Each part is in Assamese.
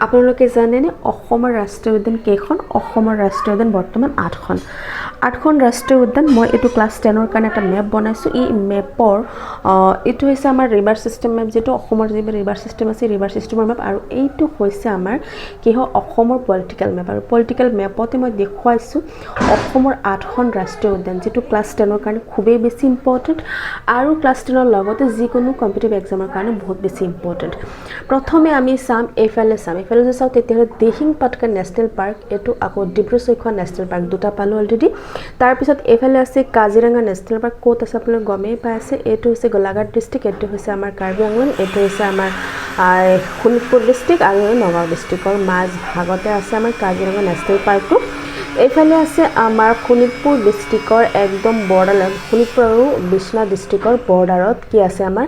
আপোনালোকে জানেনে অসমৰ ৰাষ্ট্ৰীয় উদ্যান কেইখন? অসমৰ ৰাষ্ট্ৰীয় উদ্যান বৰ্তমান আঠখন, আঠখন ৰাষ্ট্ৰীয় উদ্যান। মই এইটো ক্লাছ 10ৰ কাৰণে এটা মেপ বনাইছোঁ। এই মেপৰ এইটো হৈছে আমাৰ ৰিভাৰ ছিষ্টেম মেপ, যিটো অসমৰ যিবোৰ ৰিভাৰ ছিষ্টেম আছে, ৰিভাৰ ছিষ্টেমৰ মেপ। আৰু এইটো হৈছে আমাৰ কি হয়, অসমৰ পলিটিকেল মেপ। আৰু পলিটিকেল মেপতে মই দেখুৱাইছোঁ অসমৰ আঠখন ৰাষ্ট্ৰীয় উদ্যান, যিটো ক্লাছ 10ৰ কাৰণে খুবেই বেছি ইম্পৰ্টেণ্ট আৰু ক্লাছ 10ৰ লগতে যিকোনো কম্পিটিটিভ এক্সামৰ কাৰণে বহুত বেছি ইম্পৰ্টেণ্ট। প্ৰথমে আমি চাম, এইফালে চাম। এইফালে যদি চাওঁ, তেতিয়াহ'লে দিহিং পাটকাই নেশ্যনেল পাৰ্ক, এইটো আকৌ ডিব্ৰু চৈখোৱা নেশ্যনেল পাৰ্ক, দুটা পালোঁ অলৰেডি। তাৰপিছত এইফালে আছে কাজিৰঙা নেশ্যনেল পাৰ্ক। ক'ত আছে আপোনালোকে গমেই পাই আছে। এইটো হৈছে গোলাঘাট ডিষ্ট্ৰিক্ট, এইটো হৈছে আমাৰ কাৰ্বি আংলং, এইটো হৈছে আমাৰ শোণিতপুৰ ডিষ্ট্ৰিক্ট আৰু নগাঁও ডিষ্ট্ৰিক্টৰ মাজ ভাগতে আছে আমাৰ কাজিৰঙা নেশ্যনেল পাৰ্কটো। এইফালে আছে আমাৰ শোণিতপুৰ ডিষ্ট্ৰিক্টৰ একদম বৰ্ডাৰ, শোণিতপুৰ আৰু বিশ্বনাথ ডিষ্ট্ৰিক্টৰ বৰ্ডাৰত কি আছে? আমাৰ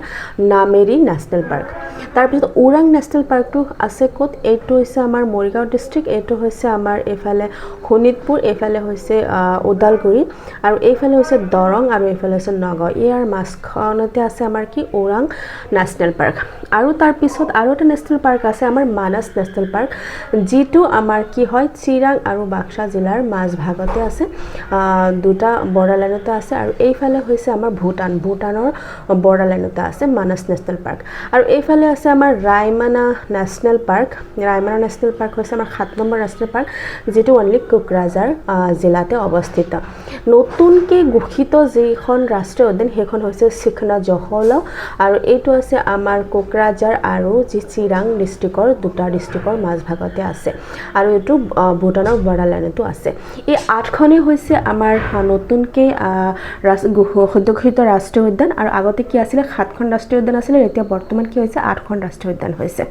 নামেৰি নেশ্যনেল পাৰ্ক। তাৰপিছত ওৰাং নেশ্যনেল পাৰ্কটো আছে ক'ত? এইটো হৈছে আমাৰ মৰিগাঁও ডিষ্ট্ৰিক্ট, এইটো হৈছে আমাৰ এইফালে শোণিতপুৰ, এইফালে হৈছে ওদালগুৰি আৰু এইফালে হৈছে দৰং আৰু এইফালে হৈছে নগাঁও। ইয়াৰ মাজখনতে আছে আমাৰ কি? Orang national park. আৰু তাৰপিছত আৰু এটা নেশ্যনেল পাৰ্ক আছে আমাৰ মানাছ নেশ্যনেল পাৰ্ক, যিটো আমাৰ কি হয়, চিৰাং আৰু বাক্সা জিলাৰ মাজভাগতে আছে, দুটা বৰ্ডাৰ লাইনতে আছে। আৰু এইফালে হৈছে আমাৰ ভূটান, ভূটানৰ বৰ্ডাৰ লাইনতে আছে মানাছ নেশ্যনেল পাৰ্ক। আৰু এইফালে আছে আমাৰ ৰায়মানা নেশ্যনেল পাৰ্ক। ৰায়মানা নেশ্যনেল পাৰ্ক হৈছে আমাৰ 7 নম্বৰ নেশ্যনেল পাৰ্ক, যিটো অনলি কোকৰাঝাৰ জিলাতে অৱস্থিত। নতুনকৈ ঘোষিত যিখন ৰাষ্ট্ৰীয় উদ্যান, সেইখন হৈছে চিখনা জহলাও আৰু এইটো আছে আমাৰ কোকৰাঝাৰ আৰু যি চিৰাং ডিষ্ট্ৰিক্টৰ, দুটা ডিষ্ট্ৰিক্টৰ মাজভাগতে আছে আৰু এইটো ভূটানৰ বৰ্ডাৰ লাইনতো আছে। এই আঠখনেই হৈছে আমাৰ নতুনকৈ সদ্য ঘোষিত ৰাষ্ট্ৰীয় উদ্যান। আৰু আগতে কি আছিলে? সাতখন ৰাষ্ট্ৰীয় উদ্যান আছিলে। এতিয়া বৰ্তমান কি হৈছে? আঠখন ৰাষ্ট্ৰীয় উদ্যান হৈছে।